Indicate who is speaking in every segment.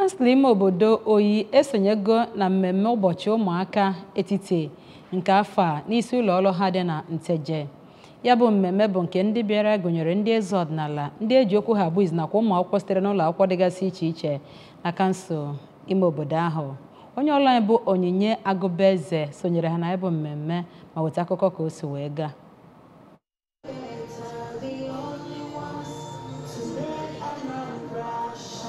Speaker 1: Kansụl ime obodo Oyi esonyego na mmemme ụbọchị ụmụaka etiti nke afọ a n'isi ụlọ ọrụ ha dị na Nteje. Ya bụ mmemme bụ nke ndị bịara gụnyere ndị eze ọdịnala, ndị eji okwu ha abụ izu nakwa ụmụ akwụkwọ sitere n'ụlọ akwụkwọ dịgasị iche iche na kansụl ime obodo ahụ. Onye ọrụ anyị bụ Onyinye Agụbaeze sonyere ha na ya bụ mmemme ma weta akụkọ ka o si wee gaa.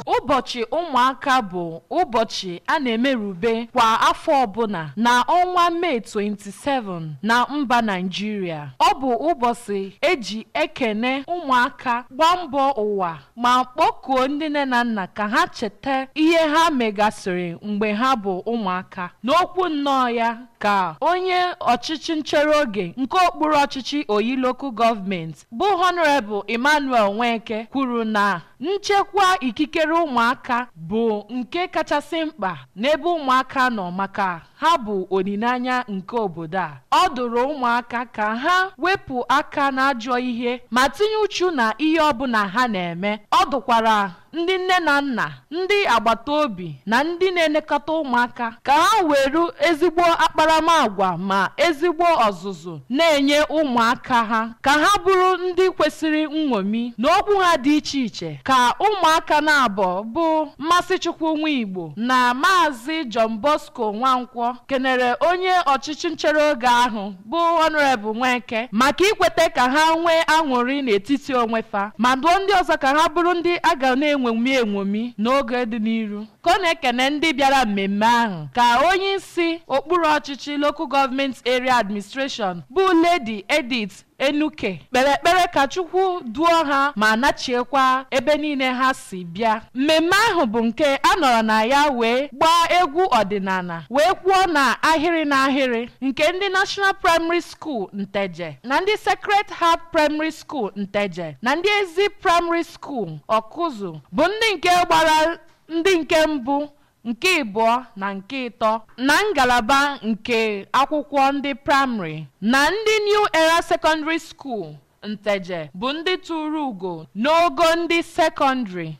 Speaker 2: Ụbọchị ụmụaka bụ ụbọchị a na-emerube kwa afọ ọbụla na ọnwa Mee 27 na mba Naịjirịa. Ọ bụ ụbọchị eji ekene ụmụaka gbaa mbọ ụwa ma kpọkuo ndị nne na nna ka ha cheta ihe ha megasịrị mgbe ha bụ ụmụaka. N'okwu nnọọ ya ka onye ọchịchị nchere oge nke okpuru ọchịchị Oyi Local Government bụ Honorable Emmanuel Nweke kwuru na nchekwa ikikere ụmụaka bụ nke kachasị mkpa n'ebe ụmụaka nọ maka ha bụ olileanya nke obodo a. Ọ dụrụ ụmụaka ka ha wepụ aka n'ajọ ihe ma tinye uchu na ihe ọbụla ha na-eme. Ọ dụkwara ndị nne na nna, ndị agbata obi na ndị na-elekọta ụmụaka ka ha were ezigbo akparamagwa ma ezigbo ọzụzụ na-enye ụmụaka ha ka ha bụrụ ndị kwesịrị nṅomi n'okwu ha dị iche iche. Ka ụmụaka na-abọ bụ Mmasịchukwu Nwaigbo na Maazị John Bosco Nwankwọ kenere onye ọchịchị nchere oge ahụ bụ Honorable Nweke maka ikwete ka ha nwee aṅụrị n'etiti onwe fa ma dụọ ndị ọzọ ka ha bụrụ ndị a ga na-enwomi enwomi n'oge dị n'iru. Ka ọ na-ekene ndị bịara mmemme ahụ ka onye isi okpuru ọchịchị Local Government Area Administration bụ Lady Edith Enuke kpere ekpere ka Chukwu duo ha ma nachiekwa ebe niile ha si bịa. Mmemme ahụ bụ nke a nọrọ na ya wee gbaa egwu ọdịnala wee kwuo na ahịrị na ahịrị nke ndị National Primary School Nteje na ndị Sacred Heart Primary School Nteje na ndị Ezi Primary School Ọkụzụ bụ ndị nke gbara ndị nke mbụ, nke ịbụọ na nke ịtọ na ngalaba nke akwụkwọ ndị praịmarị na ndị New Era Secondary School Nteje bụ ndị tụrụ ugo n'ogo ndị sekọndịrị.